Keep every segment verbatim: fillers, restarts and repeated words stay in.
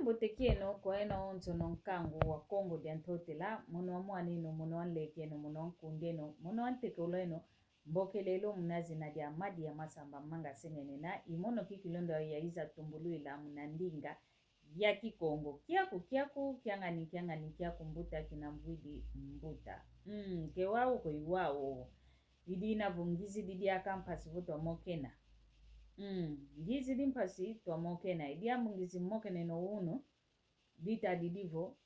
Mbote kieno kwa eno onsono nkangu wa Kongo dia Ntotela, mono wa mwan'eno, mono wa nlek'eno, mono wa nkund'eno, mono wa ntekolo eno, mbokelelo muna zina dia Madia Masamba Manga Sengene na i mono kikilu ndo yayiza tumbulwila muna ndinga ya Kikongo. Kiaku, kiaku, kiangani, kiangani, kiaku mbuta kina mvwidi mbuta. Mm, ke wau ko i wau. I dina vo ngizidi diaka mpasi vo twamokena. Mm, ngizidi mpasi twamokena. I diambu ngizi mokeneno unu, ditadidi vo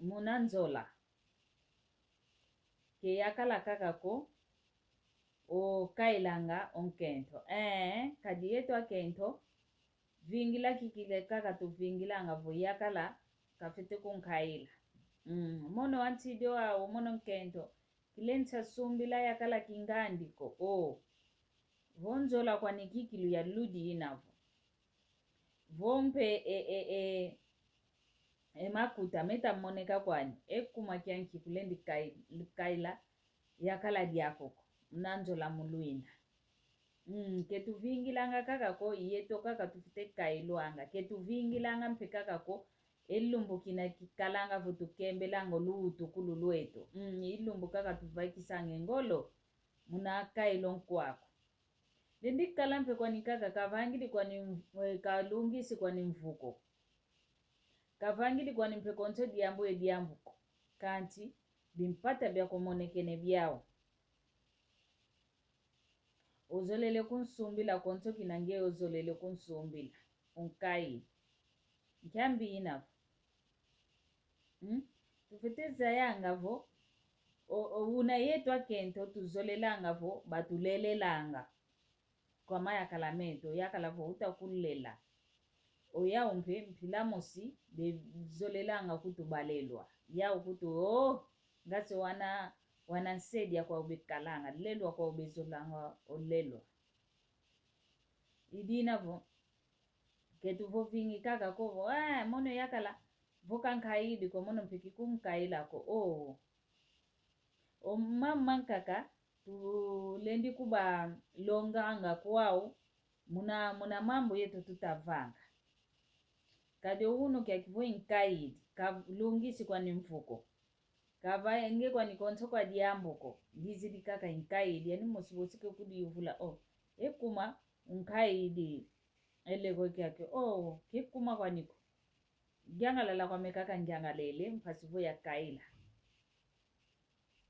muna nzola. Ke yakala kaka ko o kailanga o nkento. Ee, kadi yeto akento, vingila kikile kaka tuvingilanga vo yakala kafete kunkaila. Mm, mono wa ntidi wau, mono nkento, kilendi sa sumbila yakala kingandi ko, o. Vo nzola kwani kikilu yaludi ina vo. Vo mpe e, e, e, e makuta meta moneka kwani, e kuma kianki kulendi kai-, kaila yakala diako ko, muna nzola mu lwina. Mm, ke tuvingilanga kaka ko, yeto kaka tufete kailwanga. Ke tuvingilanga mpe kaka ko, e lumbu kina kikalanga vo tukembelanga o luwutukulu lweto. Mm, i lumbu kaka tuvaikisanga e ngolo, muna kailo nkwaku. Lendi kala mpe kwani kaka kavangidi kwani mv-, eh, kalungisi kwani mvu ko. Kavangidi kwani mpe konso diambu ye diambu ko. Kansi, bimpata biakumonekene biau. Ozolele kunsumbila konso kina nge ozolele kunsumbila. Unkaidi. Nkiambi ina vo. Hmm? Tufete zayanga vo, o, o, una yeto akento tuzolelanga vo, batulelelanga. Kwa mayakala meto, yakala vo uta kulela. O yau mpe, mpila mosi, bezolelanga kutu balelwa. Yau kutu, oh, ngasi wana, wana nsedi ya kwau bekalanga, lelwa kwau bezolanga, o lelwa. I dina vo, ke tuvovingi kaka ko vo, ah, mono yakala, vo kankaidi ko mono mpe kikunkaila ko, oh. O mama mankaka, tulendi kubalonganga kwau, muna, muna mambu yeto tutavanga. Kadi o unu kiaki vo inkaidi, kalungisi kwani mvu ko. Kavenge kwani konso kwa diambu ko, ngizidi kaka inkaidi, yani mosi bosi ke kudiyuvula, oh, e kuma unkaidi, e leko kiaki, oh, ke kuma kwani ko. Ngiangalala kwame kaka ngiangalele, mpasi vo yakaila.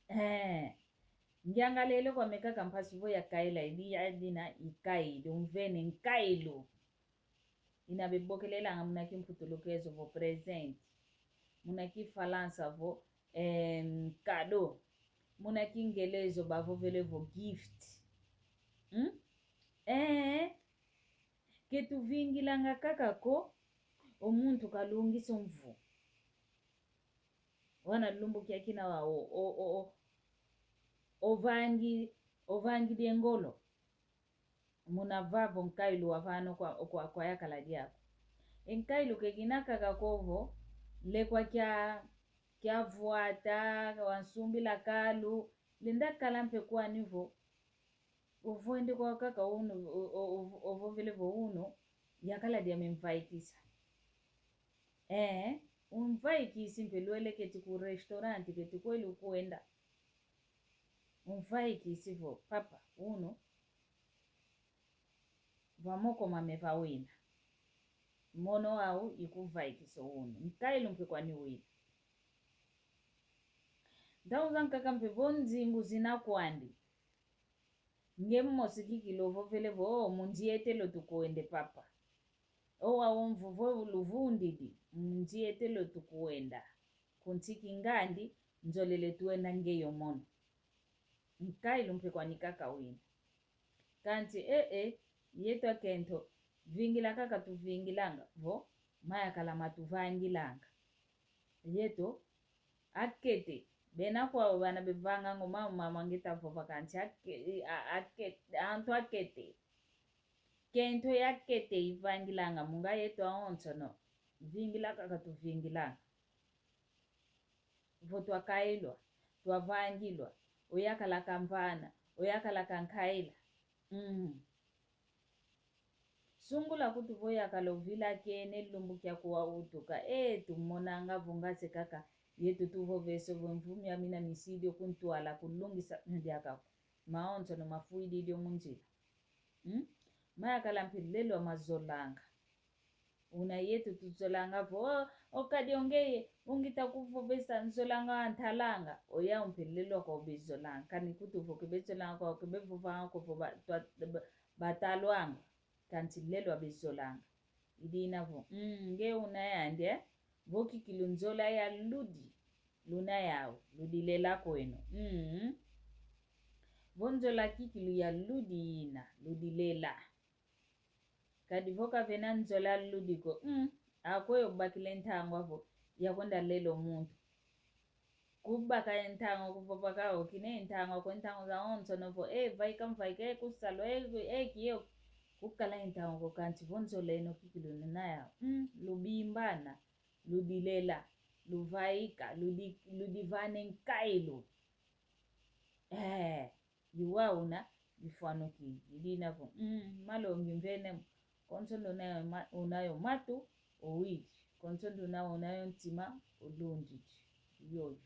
Eh, ngiangalele kwame kaka mpasi vo yakaila, i di-, i dina ikaidi, umvene nkailu. Ina bebokelelanga muna kimputulukezo vo present. Muna kifalansa vo, em, cadeau. Muna kingelezo bavovele vo gift. Hmm? Eh, ke tuvingilanga kaka ko, o muntu kalungisa o mvu. Wana lumbu kiakina wa o, o, o, o, ovangi, ovangi die ngolo. Muna vava o nkailu wavana kwa, kwa, kwa yakala diaku. E nkailu ke kina kaka ko vo, lekwa kia, kia vwata, wansumbila kalu, lenda kala mpe kwani vo, ovwende kwa kaka unu, o, o, o, ovovele vo unu, yakala diame mvaikisa. Eh, umvaikisi mpe lwele keti ku restaurant, keti kweli ukwenda. Umvaikisi vo, papa, unu, va moko mame va wina. Mono au ikuvaikisa unu. Nkailu mpe kwani wina. Ntau zankaka mpe vo nzimbu zina kwandi. Nge mosi kikilu ovovele vo, oh, mu nzietelo tukwende papa. O wau o mvu vo luvundidi, mu nzietelo tukwenda. Kunsi kingandi, nzolele twenda nge yo mono. Nkailu mpe kwani kaka wina. Kansi, eh, eh, yeto akento, vingila kaka tuvingilanga, vo, mayakala matuvangilanga. Yeto, akete, bena kwau bana bevanga ngo mama, mama ngita vova kansi, ake-, a-, akete, antu akete. Kento ya kete ivangilanga, mu nga yeto awonsono, vingila kaka tuvingilanga. Vo twakailwa, twavangilwa, oyakala kamvana, oyakala kankaila. Mm. Sungula kutu vo yakala ovilakene lumbu kia kuwa utuka. E, tumonanga vo nga se kaka yetu tuvovese vo mvu miami na misidi okuntwala kulungisa diaka ko. Mawonsono mafwidi dio mu nzila. Hmm? Mayakala mpe lelo amazolanga. Una yetu tuzolanga vo, o, o kadi ongeye, ungita kuvovesa nzolanga antalanga. Oyau mpe lelo ako bezolanga. Kani kutu vo ke bezolanga ko, ke bevovanga ko vo ba, twa, ba, batalwanga. Kansi lelo abezolanga. Idina vo, mm, nge una yandi, eh? Vo kikilu nzola ya ludi. Luna yau, ludilela kweno. Mm. Vo nzola kikilu ya ludi ina, ludilela. Kadi vo kavena nzola ludi ko, mm, akweyi obakila e ntangwa vo yakwenda lela o muntu. Kubaka e ntangwa kuvova ka okina e ntangwa ko, e ntangwa zawonsono vo, e, vaika mvaika, e, kusalo, e, e, kiyo. Kukala e ntangwa ko kansi vo nzola eno kikilu luna yau. Mm, lubimbana, ludilela, luvaika, ludi, ludivana e nkailu. Eh, iwa una bifwanukini, idina vo, mm, malongi mvene mo. Konso nde una yo ma-, una yo matu, owidi. Konso nde una, una yo ntima, olundidi. Yoyo.